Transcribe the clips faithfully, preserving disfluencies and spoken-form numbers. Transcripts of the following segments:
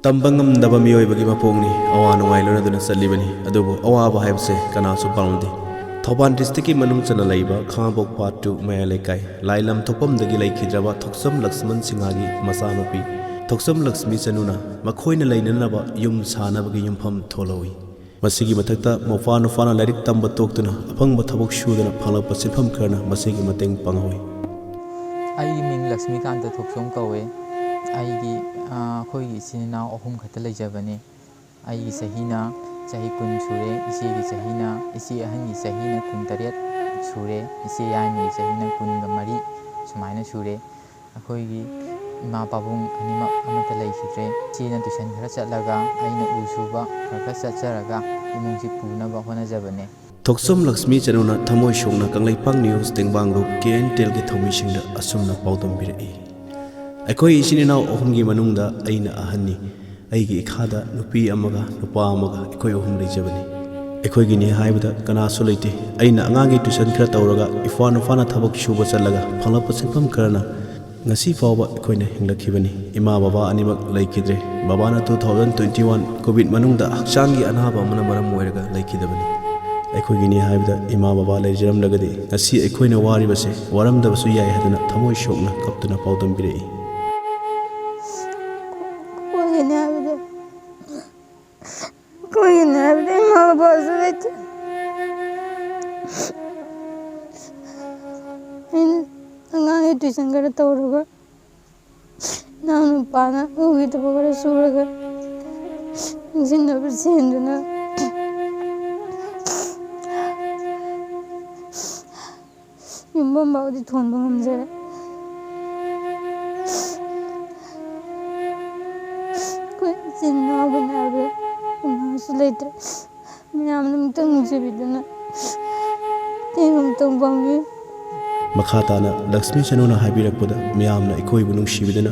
ꯇꯝꯕ ꯉꯝꯗꯕ ꯃꯤꯑꯣꯏꯕꯒꯤ ꯃꯄꯣꯛꯅꯤ꯫ ꯑꯋꯥ ꯅꯨꯡꯉꯥꯏ ꯂꯣꯏꯅꯗꯨꯅ ꯆꯠꯂꯤꯕꯅꯤ꯫ ꯑꯗꯨꯕꯨ ꯑꯋꯥꯕ ꯍꯥꯏꯕꯁꯦ ꯀꯅꯥꯁꯨ ꯄꯥꯝꯗꯦ꯫ ꯊꯧꯕꯥꯜ district ꯀꯤ ꯃꯅꯨꯡ ꯆꯟꯅ ꯂꯩꯕ ꯈꯥꯉꯕꯣꯛ part two ꯃꯌꯥꯏ ꯂꯩꯀꯥꯏ ꯂꯥꯏꯂꯝ ꯊꯣꯛꯐꯝꯗꯒꯤ ꯂꯩꯈꯤꯗ꯭ꯔꯕ ꯊꯣꯛꯆꯝ ꯂꯛꯁꯃꯟ ꯁꯤꯡꯍꯒꯤ ꯃꯆꯥꯅꯨꯄꯤ ꯊꯣꯛꯆꯝ ꯂꯛꯁꯃꯤ ꯆꯅꯨꯅ ꯃꯈꯣꯏꯅ ꯂꯩꯅꯅꯕ ꯌꯨꯝ ꯁꯥꯅꯕꯒꯤ ꯌꯨꯝꯐꯝ ꯊꯣꯜꯍꯧꯏ꯫ ꯃꯁꯤꯒꯤ ꯃꯊꯛꯇ ꯃꯧꯄ꯭ꯋꯥ ꯅꯨꯄꯥꯅ ꯂꯥꯏꯔꯤꯛ ꯇꯝꯕ ꯇꯣꯛꯇꯨꯅ ꯑꯐꯪꯕ ꯊꯕꯛ ꯁꯨꯗꯨꯅ ꯐꯪꯂꯛꯄ ꯁꯦꯟꯐꯝ ꯈꯔꯅ ꯃꯁꯤꯒꯤ ꯃꯇꯦꯡ ꯄꯥꯡꯍꯧꯏ꯫ ꯑꯩꯒꯤ ꯃꯤꯡ ꯂꯛꯁꯃꯤꯀꯥꯟꯇ ꯊꯣꯛꯆꯣꯝ ꯀꯧꯋꯦ꯫ ꯑꯩꯒꯤ, ꯑ, ꯑꯩꯈꯣꯏꯒꯤ ꯏꯆꯤꯟ ꯏꯅꯥꯎ ꯑꯍꯨꯝ ꯈꯛꯇ ꯂꯩꯖꯕꯅꯤ꯫ ꯑꯩꯒꯤ ꯆꯍꯤꯅ ꯆꯍꯤ ꯀꯨꯟ ꯁꯨꯔꯦ, ꯏꯆꯦꯒꯤ ꯆꯍꯤꯅ, ꯏꯆꯦ ꯑꯍꯟꯒꯤ ꯆꯍꯤꯅ ꯀꯨꯟꯇꯔꯦꯠ ꯁꯨꯔꯦ, ꯏꯆꯦ ꯌꯥꯏꯃꯒꯤ ꯆꯍꯤꯅ ꯀꯨꯟꯒ ꯃꯔꯤ ꯁꯨꯃꯥꯏꯅ ꯁꯨꯔꯦ꯫ ꯑꯩꯈꯣꯏꯒꯤ ꯏꯃꯥ ꯄꯥꯕꯨꯡ ꯑꯅꯤꯃꯛ ꯑꯃꯠꯇ ꯂꯩꯈꯤꯗ꯭ꯔꯦ꯫ ꯏꯆꯦꯅ tuition ꯈꯔ ꯆꯠꯂꯒ, ꯑꯩꯅ ꯎ ꯁꯨꯕ ꯈꯔ ꯈꯔ ꯆꯠꯆꯔꯒ ꯏꯃꯨꯡꯁꯤ ꯄꯨꯅꯕ ꯍꯣꯠꯅꯖꯕꯅꯦ꯫ ꯊꯣꯛꯆꯣꯝ ꯂꯛꯁꯃꯤ ꯆꯅꯨꯅ ꯊꯃꯣꯏ ꯁꯣꯛꯅ ꯀꯪꯂꯩꯄꯥꯛ news ꯇꯦꯡꯕꯥꯡ group K N T L ꯒꯤ ꯊꯧꯃꯤꯁꯤꯡꯗ ꯑꯁꯨꯝꯅ ꯄꯥꯎꯗꯝꯕꯤꯔꯛꯏ꯫ ꯑꯩꯈꯣꯏ ꯏꯆꯤꯟ ꯏꯅꯥꯎ ꯑꯍꯨꯝꯒꯤ ꯃꯅꯨꯡꯗ ꯑꯩꯅ ꯑꯍꯟꯅꯤ꯫ ꯑꯩꯒꯤ ꯏꯈꯥꯗ ꯅꯨꯄꯤ ꯑꯃꯒ ꯅꯨꯄꯥ ꯑꯃꯒ ꯑꯩꯈꯣꯏ ꯑꯍꯨꯝ ꯂꯩꯖꯕꯅꯤ꯫ ꯑꯩꯈꯣꯏꯒꯤꯅꯤ ꯍꯥꯏꯕꯗ ꯀꯅꯥꯁꯨ ꯂꯩꯇꯦ꯫ ꯑꯩꯅ ꯑꯉꯥꯡꯒꯤ tuition ꯈꯔ ꯇꯧꯔꯒ, ꯏꯄ꯭ꯋꯥ ꯅꯨꯄꯥꯅ ꯊꯕꯛ ꯁꯨꯕ ꯆꯠꯂꯒ ꯐꯪꯂꯛꯄ ꯁꯦꯟꯐꯝ ꯈꯔꯅ ꯉꯁꯤ ꯐꯥꯎꯕ ꯑꯩꯈꯣꯏꯅ ꯍꯤꯡꯂꯛꯈꯤꯕꯅꯤ꯫ ꯏꯃꯥ ꯕꯕꯥ ꯑꯅꯤꯃꯛ ꯂꯩꯈꯤꯗ꯭ꯔꯦ꯫ ꯕꯕꯥꯅ two thousand twenty one COVID ꯃꯅꯨꯡꯗ ꯍꯛꯆꯥꯡꯒꯤ ꯑꯅꯥꯕ ꯑꯃꯅ ꯃꯔꯝ ꯑꯣꯏꯔꯒ ꯂꯩꯈꯤꯗꯕꯅꯤ꯫ ꯑꯩꯈꯣꯏꯒꯤꯅꯤ ꯍꯥꯏꯕꯗ ꯏꯃꯥ ꯕꯕꯥ ꯂꯩꯖꯔꯝꯂꯒꯗꯤ ꯉꯁꯤ ꯑꯩꯈꯣꯏꯅ ꯋꯥꯔꯤꯕꯁꯦ ꯋꯥꯔꯝꯗꯕꯁꯨ ꯌꯥꯏ ꯍꯥꯏꯗꯨꯅ ꯊꯃꯣꯏ ꯁꯣꯛꯅ ꯀꯞꯇꯨꯅ ꯄꯥꯎꯗꯝꯕꯤꯔꯛꯏ꯫ ꯑꯩꯈꯣꯏꯒꯤꯅꯤ ꯍꯥꯏꯕꯗ, ꯑꯩꯈꯣꯏꯒꯤꯅꯤ ꯍꯥꯏꯕꯗ ꯏꯃꯥ ꯕꯕꯥꯁꯨ ꯂꯩꯇꯦ꯫ ꯑꯩꯅ ꯑꯉꯥꯡꯒꯤ tuition ꯈꯔ ꯇꯧꯔꯒ, ꯏꯅꯥꯎ ꯅꯨꯄꯥꯅ ꯎꯒꯤ ꯊꯕꯛ ꯈꯔ ꯁꯨꯔꯒ ꯇꯨꯡꯁꯤꯟꯅꯕ ꯁꯦꯟꯗꯨꯅ ꯌꯨꯝꯐꯝ ꯐꯥꯎꯗꯤ ꯊꯣꯟꯕ ꯉꯝꯖꯔꯦ꯫ ꯑꯩꯈꯣꯏ ꯏꯆꯤꯟ ꯏꯅꯥꯎꯒꯤꯅꯤ ꯍꯥꯏꯕꯗ ꯏꯃꯥꯁꯨ ꯂꯩꯇ꯭ꯔꯦ꯫ ꯃꯌꯥꯝꯅ ꯑꯃꯨꯛꯇꯪ ꯅꯨꯡꯁꯤꯕꯤꯗꯨꯅ ꯃꯇꯦꯡ ꯑꯃꯨꯛꯇꯪ ꯄꯥꯡꯕꯤꯌꯨ꯫ ꯃꯈꯥ ꯇꯥꯅ ꯂꯛꯁꯃꯤ ꯆꯅꯨꯅ ꯍꯥꯏꯕꯤꯔꯛꯄꯗ, ꯃꯤꯌꯥꯝꯅ ꯑꯩꯈꯣꯏꯕꯨ ꯅꯨꯡꯁꯤꯕꯤꯗꯨꯅ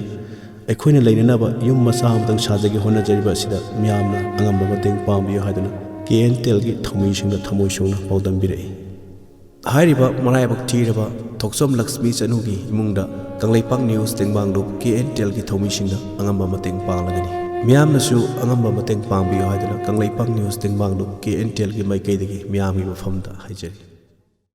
ꯑꯩꯈꯣꯏꯅ ꯂꯩꯅꯅꯕ ꯌꯨꯝ ꯃꯆꯥ ꯑꯃꯇꯪ ꯁꯥꯖꯒꯦ ꯍꯣꯠꯅꯖꯔꯤꯕ ꯑꯁꯤꯗ ꯃꯤꯌꯥꯝꯅ ꯑꯉꯝꯕ ꯃꯇꯦꯡ ꯄꯥꯡꯕꯤꯌꯨ ꯍꯥꯏꯗꯨꯅ K N T L ꯒꯤ ꯊꯧꯃꯤꯁꯤꯡꯗ ꯊꯃꯣꯏ ꯁꯣꯛꯅ ꯄꯥꯎꯗꯝꯕꯤꯔꯛꯏ꯫ ꯍꯥꯏꯔꯤꯕ ꯃꯔꯥꯏꯕꯛ ꯊꯤꯔꯕ ꯊꯣꯛꯆꯣꯝ ꯂꯛꯁꯃꯤ ꯆꯅꯨꯒꯤ ꯏꯃꯨꯡꯗ ꯀꯪꯂꯩꯄꯥꯛ news ꯇꯦꯡꯕꯥꯡ group K N T L ꯒꯤ ꯊꯧꯃꯤꯁꯤꯡꯅ ꯑꯉꯝꯕ ꯃꯇꯦꯡ ꯄꯥꯡꯂꯒꯅꯤ꯫ ꯃꯤꯌꯥꯝꯅꯁꯨ ꯑꯉꯝꯕ ꯃꯇꯦꯡ ꯄꯥꯡꯕꯤꯌꯨ ꯍꯥꯏꯗꯨꯅ ꯀꯪꯂꯩꯄꯥꯛ ꯅ꯭ꯌꯨꯁ ꯇꯦꯡꯕꯥꯡꯂꯨꯞ ꯀꯦ ꯑꯦꯟ ꯇꯤ ꯑꯦꯜꯒꯤ ꯃꯥꯏꯀꯩꯗꯒꯤ ꯃꯤꯌꯥꯝꯒꯤ ꯃꯐꯝꯗ ꯍꯥꯏꯖꯔꯤ꯫